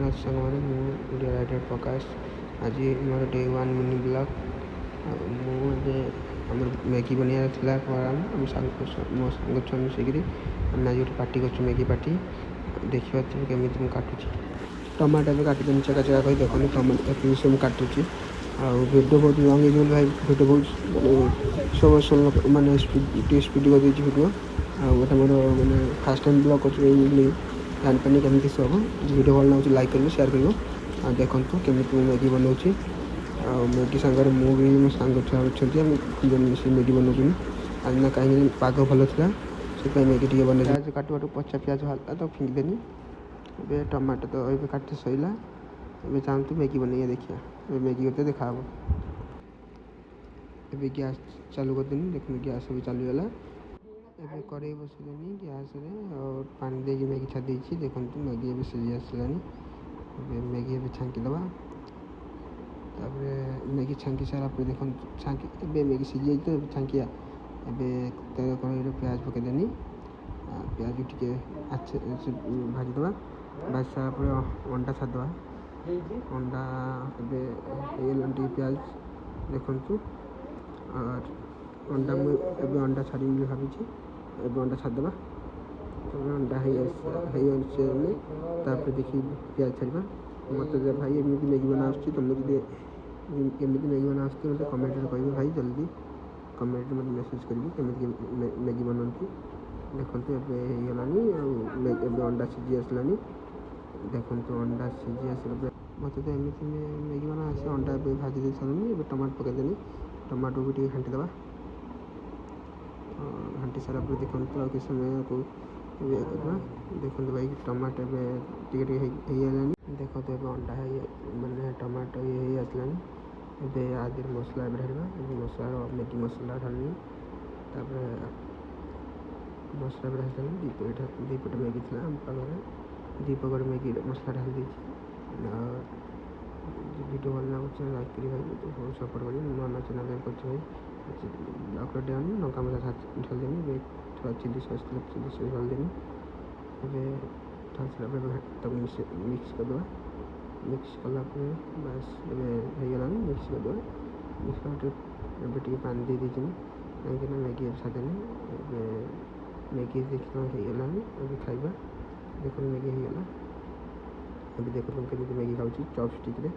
ଜଗନ୍ନାଥ ସାଙ୍ଗମାନେ, ମୁଁ ଓଡ଼ିଆ ରାଇଟର ପ୍ରକାଶ। ଆଜି ମୋର ଡେ ୱାନ୍ ମିନି ବ୍ଲଗ୍। ଆଉ ମୁଁ ଏବେ ଆମର ମ୍ୟାଗି ବନେଇବାର ଥିଲା ପ୍ରୋଗ୍ରାମ୍। ଆମ ସାଙ୍ଗ, ମୋ ସାଙ୍ଗ ଛୁଆ ମିଶିକିରି ଆମେ ଆଜି ଗୋଟେ ପାର୍ଟି କରୁଛୁ, ମ୍ୟାଗି ପାର୍ଟି। ଦେଖିପାରୁଥିବେ କେମିତି ମୁଁ କାଟୁଛି। ଟମାଟୋ ଏବେ କାଟିଦେନି ଚେକା ଚେକା କରି। ଦେଖନ୍ତୁ, ଟମାଟୋ ପିସ୍ ମୁଁ କାଟୁଛି। ଆଉ ଭିଡ଼ିଓ ବହୁତ ଲଙ୍ଗ୍ ହେଇଯିବ ବୋଲି ଭାଇ, ଭିଡ଼ିଓ ବହୁତ ମାନେ ସ୍ଲୋ, ମାନେ ଟିକେ ସ୍ପିଡ଼ କରିଦେଇଛି ଭିଡ଼ିଓ। ଆଉ ଏଇଟା ମୋର ମାନେ ଫାର୍ଷ୍ଟ ଟାଇମ୍ ବ୍ଲଗ୍ କରୁଛି ବୋଲି ଜାଣିପାରୁନି କେମିତି ସବୁ। ଭିଡ଼ିଓ ଭଲ ଲାଗୁଛି, ଲାଇକ୍ କରିବ, ସେୟାର କରିବ। ଆଉ ଦେଖନ୍ତୁ କେମିତି ମୁଁ ମ୍ୟାଗି ବନାଉଛି। ଆଉ ମ୍ୟାଗି ସାଙ୍ଗରେ ମୁଁ ବି, ମୋ ସାଙ୍ଗ ଛୁଆ ଅଛନ୍ତି, ଆମେ 2 ଜଣ ମିଶିକି ମ୍ୟାଗି ବନାଉଛନ୍ତି ଆଜି। ନା କାହିଁକି ପାଗ ଭଲ ଥିଲା, ସେଥିପାଇଁ ମ୍ୟାଗି ଟିକେ ବନେଇ। ପିଆଜ କାଟୁ କାଟୁ ପଚା ପିଆଜ ବାହାରିଲା ତ ଫିଙ୍ଗିଦେନି। ଏବେ ଟମାଟୋ ତ ଏବେ କାଟି ସରିଲା। ଏବେ ଯାଆନ୍ତୁ ମ୍ୟାଗି ବନେଇକି ଦେଖିବା। ଏବେ ମ୍ୟାଗି କେତେ ଦେଖାହେବ। ଏବେ ଗ୍ୟାସ୍ ଚାଲୁ କରିଦେନି। ଦେଖନ୍ତୁ, ଗ୍ୟାସ୍ ଏବେ ଚାଲିଗଲା। ଏବେ କଡ଼େଇ ବସେଇଦେନି ଗ୍ୟାସ୍ରେ ଆଉ ପାଣି ଦେଇକି ମ୍ୟାଗି ଛାଡ଼ି ଦେଇଛି। ଦେଖନ୍ତୁ, ମ୍ୟାଗି ଏବେ ସିଝି ଆସିଲାଣି। ଏବେ ମ୍ୟାଗି ଏବେ ଛାଙ୍କିଦେବା। ତାପରେ ମ୍ୟାଗି ଛାଙ୍କି ସାରିଲା ପରେ, ଦେଖନ୍ତୁ, ଛାଙ୍କି ଏବେ ମ୍ୟାଗି ସିଝି ଯାଇଛି ତ ଏବେ ଛାଙ୍କିବା। ଏବେ ତେଲ କଡ଼େଇରେ ପିଆଜ ପକାଇଦେନି। ପିଆଜ ଟିକେ ଭାଜିଦେବା। ଭାଜି ସାରିଲା ପରେ ଅଣ୍ଡା ଛାଡ଼ିଦେବା। ଅଣ୍ଡା ଏବେ ହେଇଗଲାଣି ଟିକେ ପିଆଜ। ଦେଖନ୍ତୁ, ଅଣ୍ଡା ମୁଁ ଏବେ ଅଣ୍ଡା ଛାଡ଼ିବି ବୋଲି ଭାବିଛି। ଏବେ ଅଣ୍ଡା ଛାଡ଼ିଦେବା। ତାପରେ ଅଣ୍ଡା ହେଇ ଆସିଲେ ତାପରେ ଦେଖି ପିଆଜ ଛାଡ଼ିବା। ମୋତେ ଭାଇ ଏମିତି ମ୍ୟାଗି ବନା ଆସୁଛି। ତୁମକୁ ଯଦି କେମିତି ମ୍ୟାଗି ବନା ଆସୁଛି, ମୋତେ କମେଣ୍ଟରେ କହିବେ ଭାଇ। ଜଲ୍ଦି କମେଣ୍ଟରେ ମୋତେ ମେସେଜ୍ କରିବେ କେମିତି ମ୍ୟାଗି ବନାନ୍ତି। ଦେଖନ୍ତୁ, ଏବେ ହେଇଗଲାଣି। ଆଉ ଏବେ ଅଣ୍ଡା ସିଝି ଆସିଲାଣି। ଦେଖନ୍ତୁ, ଅଣ୍ଡା ସିଝି ଆସିଲା ପରେ ମୋତେ ତ ଏମିତି ମ୍ୟାଗି ବନା ଆସେ। ଅଣ୍ଡା ଏବେ ଭାଜି ଦେଇ ସାରିଲିଣି। ଏବେ ଟମାଟୋ ପକାଇଦେଲି। ଟମାଟୋ ବି ଟିକେ ଘାଣ୍ଟି ଦେବା। ଘାଣ୍ଟି ସାରିଲା ପରେ ଦେଖନ୍ତୁ, ଆଉ କିଛି ସମୟକୁ ଇଏ କରିବା। ଦେଖନ୍ତୁ ଭାଇ, ଟମାଟୋ ଏବେ ଟିକେ ଟିକେ ହେଇଗଲାଣି। ଦେଖନ୍ତୁ, ଏବେ ଅଣ୍ଡା ହେଇ ମାନେ ଟମାଟୋ ଇଏ ହେଇ ଆସିଲାଣି। ଏବେ ଆ ଦେହରେ ମସଲା ଏବେ ଢାଳିବା। ଏବେ ମସଲାର ମ୍ୟାଗି ମସଲା ଢାଳିଲି। ତାପରେ ମସଲା ବି ଢାଳି ସାରିଲି। 2 ପ୍ୟାକେଟ୍, 2 ପଟ ମ୍ୟାଗି ଥିଲା ଆମ ପାଖରେ, 2 ପକେଟ୍ ମ୍ୟାଗି ମସଲା ଢାଳି ଦେଇଛି। ଆଉ ଭିଡ଼ିଓ ଭଲ ଲାଗୁଛି, ଲାଇକ୍ କରି ଭାଇ ମୋତେ ବହୁତ ସପୋର୍ଟ କରିବେ। ନୂଆ ନୂଆ ଚ୍ୟାନେଲ୍ କରୁଛି ଭାଇ। ବ୍ଲଗ୍ର ଡେ ଲଙ୍କା ମସଲା ଢାଳିଦେନି। ଏବେ ଥୋଡ଼ା ଚିଲି ସସ୍ ଥିଲା, ଚିଲି ସସ୍ ଢାଳିଦେନି। ଏବେ ଢାଳି ସାରିଲା ପରେ ତାକୁ ମିକ୍ସ କରିଦେବା। ମିକ୍ସ କଲା ପରେ ବାସ୍, ଏବେ ହେଇଗଲାଣି। ମିକ୍ସ କରିଦେବା। ମିକ୍ସ କଲା ଏବେ ଟିକେ ପାଣି ଦେଇ ଦେଇଛନ୍ତି, କାହିଁକିନା ମ୍ୟାଗି ଏବେ ଛାଡ଼ିଦେନି। ଏବେ ମ୍ୟାଗି ଦେଖିବା ହେଇଗଲାଣି। ଏବେ ଖାଇବା। ଦେଖନ୍ତୁ, ମ୍ୟାଗି ହେଇଗଲା। ଏବେ ଦେଖନ୍ତୁ କେମିତି ମ୍ୟାଗି ଖାଉଛି ଚପ୍ ଷ୍ଟିକ୍ରେ।